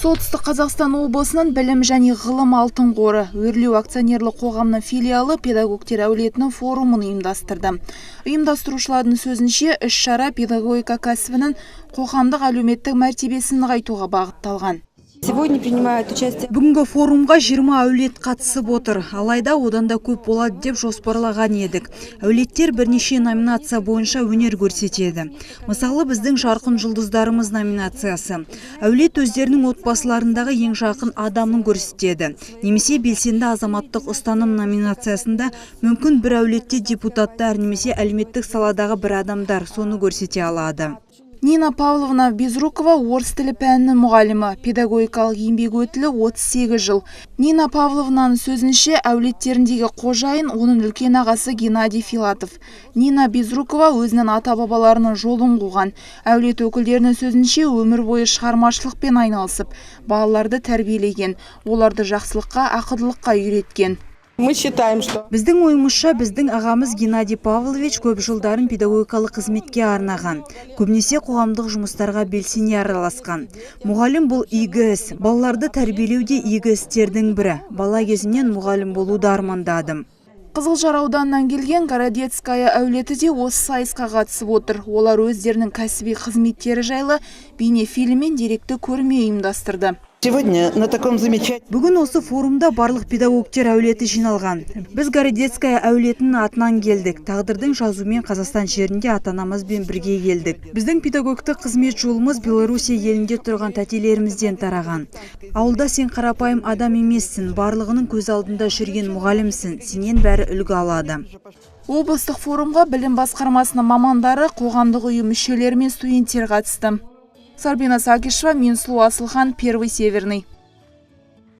Солтүстік Қазақстан облысының Білім және ғылым алтын қоры «Өрлеу» акционерлік қоғамының филиалы педагогтер әулетінің форумын ұйымдастырды. Ұйымдастырушылардың сөзінше, іс-шара педагогика кәсібінің қоғамдық, әлеуметтік мәртебесін нығайтуға бағытталған. Сегодня принимают участие Бүгінгі форумға 20 әулет қатысып отыр. Алайда одан да көп болады деп жоспарлаған едік. Әулеттер бірнеше номинация бойынша өнер көрсетеді. Мысалы, біздің «Жарқын жұлдыздарымыз» номинациясы. Әулет өздерінің отбасыларындағы ең жақын адамын көрсетеді. Немесе «Белсенді азаматтық ұстаным» номинациясында мүмкін бір әулетте депутаттар немесе әлеуметтік саладағы бір адамдар, соны көрсете алады. Нина Павловна Безрукова – орыс тілі пәнінің мұғалімі, педагогикалық еңбек өтілі 38 жыл. Нина Павловнаның сөзінше, әулеттеріндегі қожайын – оның үлкен ағасы Геннадий Филатов. Нина Безрукова өзінің ата-бабаларының жолын қуған. Әулет өкілдерінің сөзінше, өмір бойы шығармашылықпен айналысып, балаларды тәрбиелеген, оларды жақсылыққа, ақылдылыққа үйреткен. Мы считаем, что Біздің ойымызша, біздің ағамыз Геннадий Павлович көп жылдарын педагогикалық қызметке арнаған. Көбінесе қоғамдық жұмыстарға белсене араласқан. Мұғалім – бұл игі іс. Балаларды тәрбиелеу де игі істердің бірі. Бала кезімнен мұғалім болуды армандадым. Қызылжар ауданынан келген Городецкая әулеті де осы сайысқа қатысып отыр. Олар өздерінің кәсіби қызметтері жайлы бейнефильм мен деректі көрме ұйымдастырды. Сегодня на таком замечательном Бүгін осы форумда барлық педагогтер әулеті жиналған. Біз Городецкая әулетінің атынан келдік. Тағдырдың жазуымен Қазақстан жерінде ата-анамызбен бірге келдік. Біздің педагогтық қызмет жолымыз Белоруссия елінде тұрған тәтелерімізден тараған. Ауылда сен қарапайым адам емессің, барлығының көз алдында жүрген мұғалімсің, сенен бәрі үлгі алады. Облыстық форумға білім басқармасының мамандары, қоғамдық ұйым мүшелері мен студенттер қатысты. Сарбина Сакишева, Минсұлу Асылхан, Первый Северный.